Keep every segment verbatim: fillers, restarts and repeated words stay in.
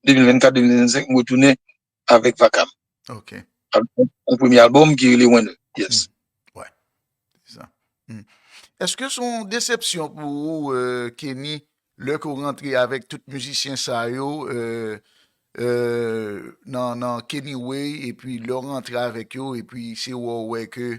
de mil vennkat, de mil vennsenk, m retounen avèk Vakam. Ok. Yon premye albòm ki rele Winner. Yes. Wè. Se sa. Èske se yon desepsyon pou ou, Kenny, lè ke w rantre avèk tout mizisyen sa yo nan Kenny Way, epi lè w rantre avèk yo, epi se wè w wè ke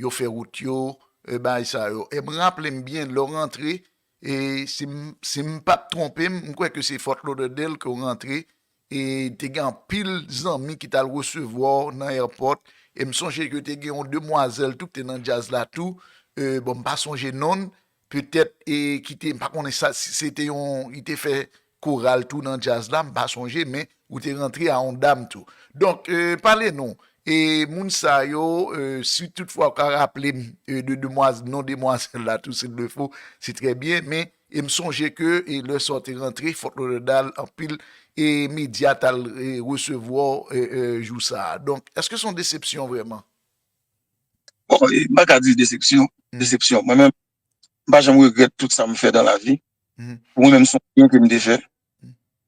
yo fè wout yo, bagay sa yo. E m raple m byen, lè w rantre, e si m si m p ap twonpe m, m kwè ke se Fort Lauderdale ke w rantre, e te gen anpil zanmi ki t al resevwa w nan airport, e m sonje ke te gen yon demwazèl tou ki te nan djaz la tou, bon, m pa sonje non l, petèt, e ki te, m pa konnen sa, si se te yon, li te fè koral tou nan djaz la, m pa sonje, men ou te rantre a yon dam tou. Donk, pale nou, e moun sa yo, si toutfwa ou ka raple m de demwaz, non demwazèl la tou, s'il le faut, se trè byen, men e m sonje ke e lè sa w te rantre, Fort Lauderdale, anpil e medya t al resevwa w jou sa a. Donk, èske se yon desepsyon vrèman? Bon, m pa ka di desepsyon, desepsyon. Mwen menm, m pa janm regrèt tout sa m fè nan lavi. Pou mwen menm, se yon byen ke m te fè.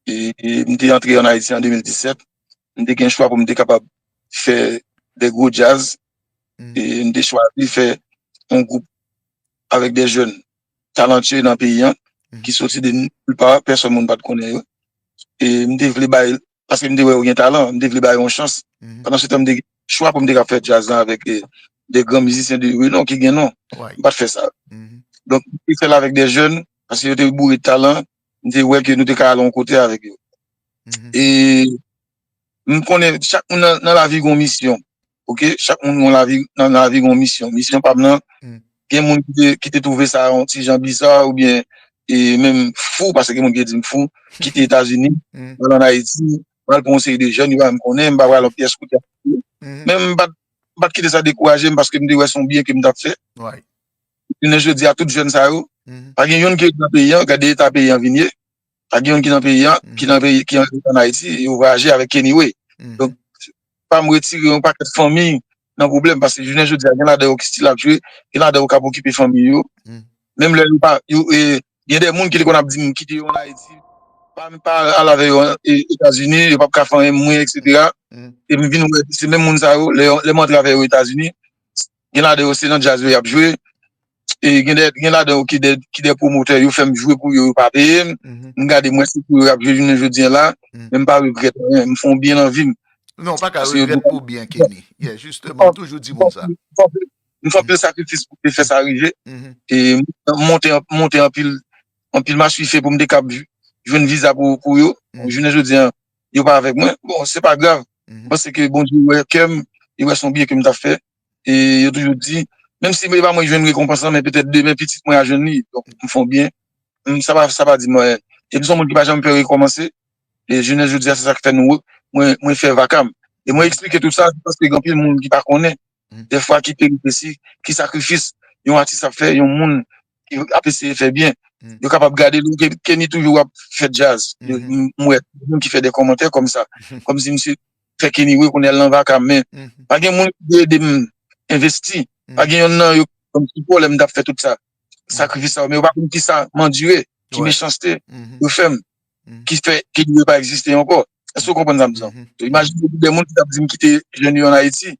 E m te antre ann Ayiti an de mil disèt. M te gen chwa pou m te kapab fè de gwo djaz. E m te chwazi fè yon gwoup avèk de jèn talantyè nan peyi an, ki soti de nil pa, pèsòn moun pa t konnen yo. E m te vle ba yo, paske m te wè yo gen talan, m te vle ba yo yon chans. Pandan se tan, m te gen chwa pou m te ka fè djaz lan avèk de gran mizisyen de renon ki gen non. M pa t fè sa. Donk, m te fè l avèk de jèn, paske yo te boure de talan, m te wè ke nou te ka al yon kote avèk yo. E m konnen chak moun nan lavi gen yon misyon. Oke? Chak moun nan lavi gen yon misyon. Misyon pa m nan, gen moun ki te twouve sa yon ti jan biza oubyen e menm fou, paske gen moun ki di m fou, kite Etazini, al ann Ayiti, pral pran yon seri de jèn, yo pa menm konnen, m pa pral yon pyès kote. Men m pa t kite sa dekouraje m paske m te wè se yon byen ke m t ap fè. Jounen jodi a, tout jèn sa yo, pa gen youn ki ret nan peyi an, gade eta peyi an vin ye. Pa gen youn ki nan peyi an, ki nan peyi, ki ann Ayiti, yo vwayaje avèk Kenny Way. Donk, pa m retire yon pakèt fanmi nan pwoblèm, paske jounen jodi a, gen ladan yo ki still ap jwe, gen ladan yo k ap okipe fanmi yo. Menm lè yo pa, yo, e, gen de moun ki te konn ap di m kite yo ann Ayiti, pa m pa al avè yo Etazini, yo p ap ka fè anyen mwen, etsetera. E m vin wè se menm moun sa yo, lè m antre avè yo Etazini, gen ladan yo se nan djaz yo y ap jwe. E gen de, gen ladan yo ki de, ki de pwomotè, yo fè m jwe pou yo, yo pa peye m. M gade m wè se pou yo y ap jwe jounen jodi a la, men m pa regrèt anyen, m fè yon byen nan vi m. Non, ou pa ka regrèt pou byen, Kenny. Yeah, jisteman, m toujou di moun sa. M fè anpil sakrifis pou te fè sa rive. E m monte, monte anpil, anpil machwife pou m te kab jwenn viza pou, pou yo. Jounen jodi a, yo pa avèk mwen. Bon, se pa grav. M panse ke Bondye wè kè m, li wè se yon byen ke m t ap fè. E yo toujou di, menm si e pa mwen ki jwenn rekonpans lan, men petèt demen pitit mwen a jwenn li. Donk, m fè yon byen. Sa pa, sa pa di mwen, e m se yon moun ki pa janm pè rekòmanse. E jounen jodi a, se sa k fè nou, mwen, mwen fè Vakam. E mwen eksplike tout sa, se paske gen anpil moun ki pa konnen, dèfwa, ki peripesi, ki sakrifis yon atis ap fè, yon moun ki ap eseye fè byen. Yo kapab gade l, ke, Kenny toujou ap fè djaz. M wè moun ki fè de kòmantè kòmsa. Kòmsi misye fè Kenny Way kounye a l nan Vakam, men pa gen moun ki te ede m envesti. Pa gen yonn nan yo ki ban m sipò lè m t ap fè tout sa. Sakrifis sa yo, men yo pa konn kisa m andire, ki mechanste yo fè m, ki fè Kenny Way pa egziste ankò. Èske w konprann sa m di w? Imajine w gen de moun ki t ap di m kite jèn yo ann Ayiti,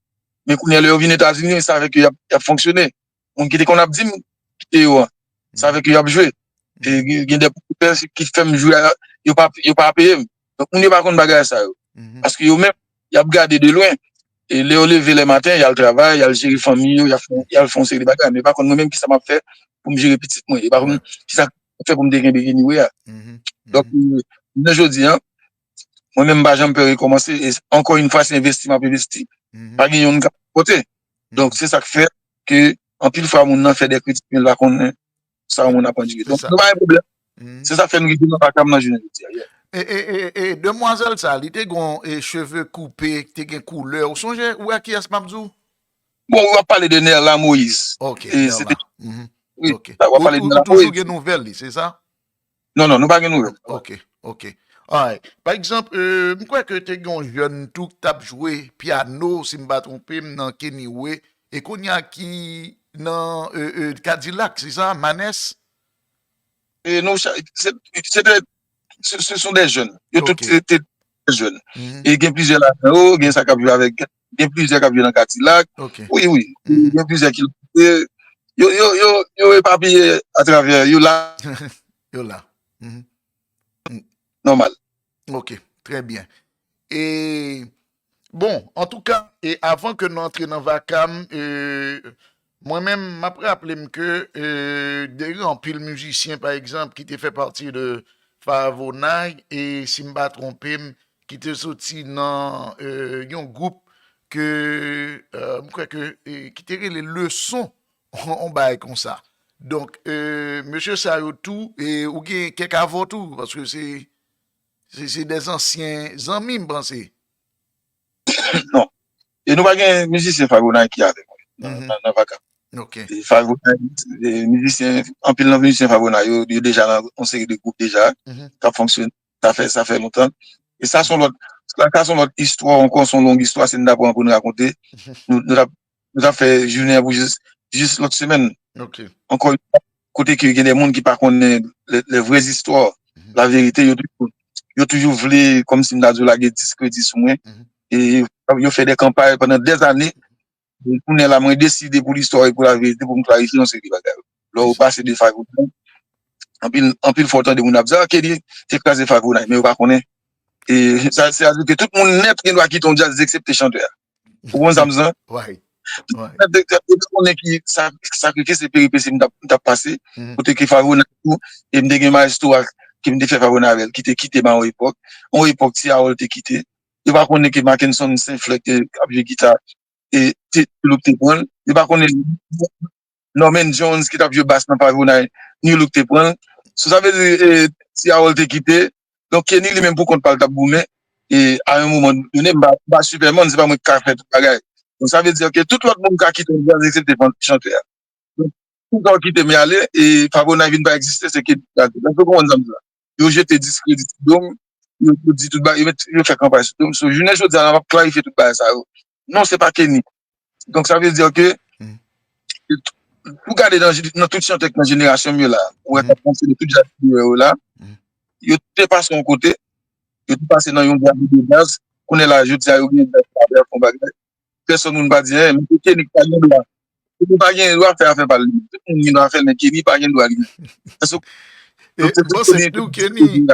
men kounye a lè yo vin Etazini, se avèk yo y ap, y ap fonksyone. Moun ki te konn ap di m kite yo an, se avèk yo y ap jwe. E gen, gen de pwomotè ki fè m jwe, yo pa, yo pa peye m. Donk, moun yo pa konn bagay sa yo. Paske yo menm, y ap gade de lwen. E lè yo leve lè maten, y al travay, y al jere fanmi yo, y al fè, y al fè yon seri de bagay. Men yo pa konn mwen menm kisa m ap fè pou m jere pitit mwen. Yo pa konn kisa m fè pou m te kenbe Kenny Way a. Donk, jounen jodi a, mwen menm, m pa janm pè rekòmanse. E ankò yon fwa, se envesti m ap envesti. Pa gen youn k ap pote. Donk, se sa k fè ke anpil fwa moun nan fè de kritik, men l pa konnen sa yon moun ap andire. Donk, nou pa gen pwoblèm. Se sa k fè m rive nan Vakam nan jounen jodi a. E, e, e, e demwazèl sa, li te gen yon e, cheve koupe, te gen koulè. Ou sonje, ou wè kiyès m ap di w? Bon, w ap pale de Nerla Moïse. Ok, Nerla. Wi, w ap pale de Nerla Moïse. Ou toujou gen nouvèl li, se sa? Non, non, nou pa gen nouvèl. Ok, ok. Alright. Pa egzanp, e, m kwè ke te gen yon jèn tou k t ap jwe pyano, si m pa twonpe m, nan Kenny Way. E kounye a ki nan e, e, Cadillac, se sa? Manès? E non, se, se, se te, ce, ce sont des jeunes. Yo tout te, te, trè jèn. E gen plizyè ladan yo, gen sa k ap jwe avèk, gen plizyè k ap jwe nan Kadilak. Wi, wi. Gen plizyè ki yo, yo, yo, yo epapiye atravè, yo la. Yo la. Nòmal. Ok, trè byen. E bon, antouka, e avan ke nou antre nan vakam, e, mwen menm, m ap raple m ke e, de gen anpil mizisyen, pa egzanp, ki te fè pati de Favonay, e si m pa twonpe m, ki te soti nan e, yon gwoup ke e, m kwè ke e, ki te rele Leson, yon bagay konsa. Donk, e, mesye sa yo tou, e, ou gen kèk avè w tou, paske se se, se de zansyen zanmi, m panse. Non. E nou pa gen mizisyen Favonay ki avè mwen nan, nan, nan vakam. E Favonay, e mizisyen, anpil nan mizisyen Favonay yo, yo deja nan yon seri de gwoup deja, k ap fonksyone, sa fè, sa fè lontan. E sa se yon lòt, sa, sa se yon lòt istwa ankò, se yon long istwa, si n ta pran pou n rakonte. Nou, nou t ap nou t ap fè jounen an pou jis, jis lòt semèn. Ankò yon fwa, kote ke gen de moun ki pa konnen le, le vrè zistwa, la verite, yo toujou, yo toujou vle, kòmsi m ta di w, lage diskredi sou mwen. E yo fè de kanpay pandan dèzane. Kounye a la, mwen deside pou listwa e pou la verite, pou m klarifye yon seri de bagay. Lè w pase de Favonay, anpil, anpil fwa w tande moun ap di, ah, Kenny te kraze Favonay, men yo pa konnen. E sa, sa vle di ke tout moun nèt gen dwa kite yon djaz, eksepte chantè a. Ou konprann sa m di la? Nèt, nèt, nèt, nèt, konnen ki sa, sakrifis e peripesi m t ap, m t ap pase, kote ke Favonay tou, e m te gen maestro a, ke m te fè Favonay avè l, ki te kite m a yon epòk. Yon epòk, Ti Harold te kite. Yo pa konnen ke Mackenson Saint Fleur te ap jwe gita, e te, Ti Look te pran l. Yo pa konnen Norman Jones ki t ap jwe bas nan Favonay, New Look te pran l. So, sa vle di, e, Ti Harold te kite. Donk, Kenny li menm pou kont pa l t ap goumen. E, a yon moman donnen, m pa, m pa Superman, se pa mwen ki ka fè tout bagay. Donk, sa vle di ke tout lòt moun ka kite yon djaz, eksepte fan-, chantè a. Donk, tout sa w kite m ale, e Favonay vin pa egziste, se Kenny ki kraze. Donk, ou konprann sa m di la? Yo jete diskredi sou do m, yo, yo di tout bagay, yo met, yo fè kanpay sou do m. So, jounen jodi a, la, m ap klarifye tout bagay sa yo. Non, se pa Kenny. Donk, sa vle di ke, pou gade nan, nan tout chantè k nan jenerasyon m yo la, ou wè k ap fonksyone tout jan de yo la, yo te pase yon kote, yo te pase nan yon gade de baz, kounye a la, jodi a, yo gen djaz, yon bagay. Pèsonn moun pa di anyen, men se Kenny ki pa gen dwa. Kenny pa gen dwa fè afè pa l li menm. Tout moun gen dwa fè l, men Kenny pa gen dwa li menm. Èske bon, se tou Kenny,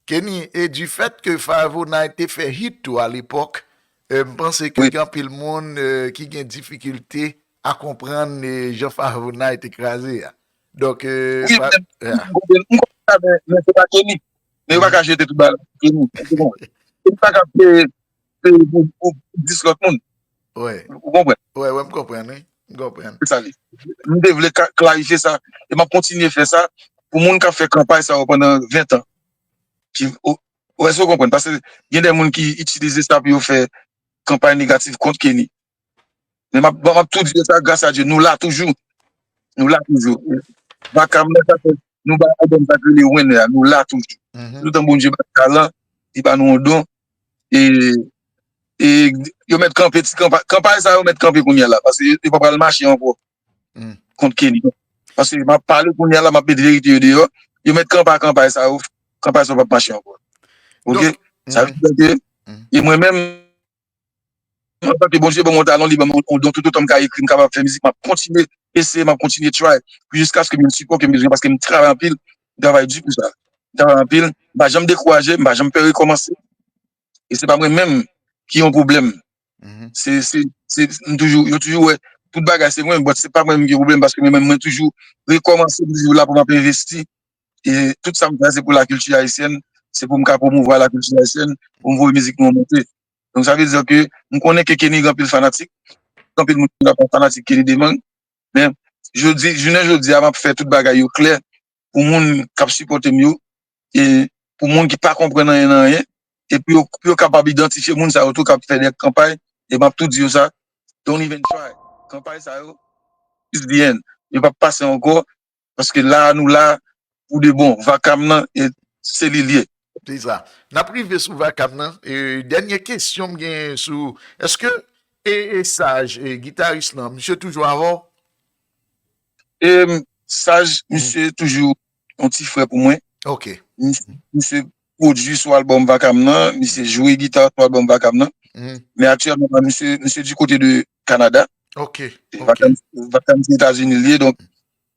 Kenny, e du fait que Favonay te fè hit tou alepòk, e, m panse ke gen anpil moun e, ki gen difikilte a konprann e, jan Favonay te kraze a. Donk, e, wi, men, m konprann sa, men, men se pa Kenny. Men yo pa ka jete tout bagay la sou Kenny. Ou konprann? Kenny pa ka peye, peye pou, pou dis lòt moun. Ou konprann? Wi, wi, m konprann, wi. M konprann. Se sa li. M te vle ka, klarifye sa. E m ap kontinye fè sa pou moun k ap fè kanpay sa yo pandan ven tan. Ki, ou, ou, èske w konprann? Paske gen de moun ki itilize sa pou yo fè kanpay negatif kont Kenny. Men m ap, m ap tou di yo sa, gras a Dye, nou la toujou. Nou la toujou. Vakam nan, sa fè, nou bay album sa k rele Win la, nou la toujou. Toutan Bondye ba n talan, li ba nou yon don. E, e yo mèt kanpe ti kanpay, kanpay sa yo mèt kanpe kounye a la, paske yo, yo pa pral mache ankò kont Kenny. Paske m ap pale kounye a la, m ap met verite yo deyò. Yo mèt kanpe a kanpay sa yo, kanpay sa yo p ap mache ankò. Oke? Sa vle di ke, e mwen menm, antanke Bondye ban m yon talan, li ban m yon don, toutotan m ka ekri, m kapab fè mizik, m ap kontinye eseye, m ap kontinye try, pou jiskaske m gen sipò ke m bezwen, paske m travay anpil, m travay di pou sa. M travay anpil, m pa janm dekouraje, m pa janm pè rekòmanse. E se pa mwen menm ki yon pwoblèm. Se, se, se, m toujou, yo toujou wè, tout bagay se mwen, but se pa mwen menm ki yon pwoblèm, paske mwen menm, mwen toujou rekòmanse, m toujou la pou m ap envesti. E tout sa m fè, se pou lakilti ayisyèn, se pou m ka pwomouvwa lakilti ayisyèn, pou m voye mizik nou monte. Donk, sa vle di ke m konnen ke Kenny gen anpil fanatik, gen anpil moun ki pa fanatik Kenny Demang, men jodi, jounen jodi a, m ap fè tout bagay yo klè pou moun k ap sipòte m yo, e pou moun ki pa konprann anyen nan anyen, e pou yo, pou yo kapab idantifye moun sa yo tou k ap fè de kanpay, e m ap tou di yo sa, don't even try. Kanpay sa yo, it's the end. Yo p ap pase ankò, paske la a nou la pou de bon. Vakam nan, e se li l ye. Se sa. N ap rive sou vakam nan. E, dènye kesyon m gen sou, èske e, e Saj, e, gitaris lan, misye toujou avè w? E, Saj, misye toujou yon ti frè pou mwen. Ok. Misye, misye pwodui sou albòm Vakam nan, misye jwe gita sou albòm Vakam nan. Men aktyèlman, misye, misye di kote de Kanada. Ok, Vakam, Vakam se Etazini li ye, donk,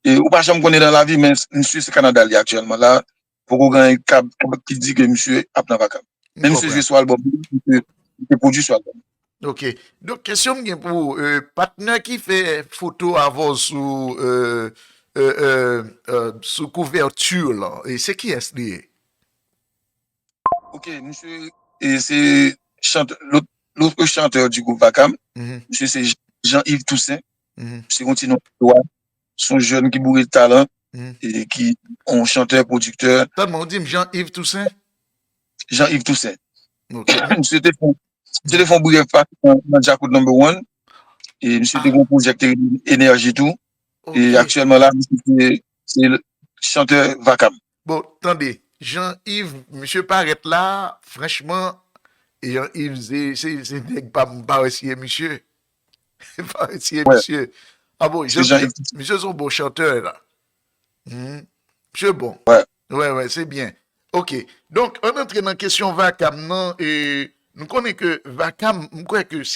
e, ou pa janm konnen nan lavi, men misye se Kanada li aktyèlman la. Poko gen kab ki di ke misye ap nan Vakam. Men misye jwe sou albòm, misye, misye pwodui sou albòm. Ok. Donk, kesyon m gen pou ou, euh, patnè ki fè foto avè w sou, euh, euh, euh, euh, sou kouvèti lan, e se kiyès li ye? Ok, misye, e se chante, lòt, lòt chantè di gwoup Vakam. Misye se Jean-Yves Toussaint. Misye gen yon ti non dwa. Se yon jèn ki boure talan e ki yon chantè, pwodiktè. Tann mwen, ou di m Jean-Yves Toussaint? Jean-Yves Toussaint. Ok. Misye te fè, misye te fè yon brèf pase nan, nan Djakout Number One. E misye te gen yon pwojè ki te rele Enèji tou. E aktyèlman la, misye se, se chantè Vakam. Bon, tande, Jean-Yves, misye parèt la, franchman, Jean-Yves, se, se, se nèg pa m, pa wè si e misye. Pa wè si e misye. Ah bon, Jean, Jean, misye se yon bon chantè la. Hmm. Misye bon. Ouais. Ouais, ouais, se byen. Ok. Donk, ann antre nan kesyon Vakam nan, e nou konnen ke Vakam, m kwè ke si l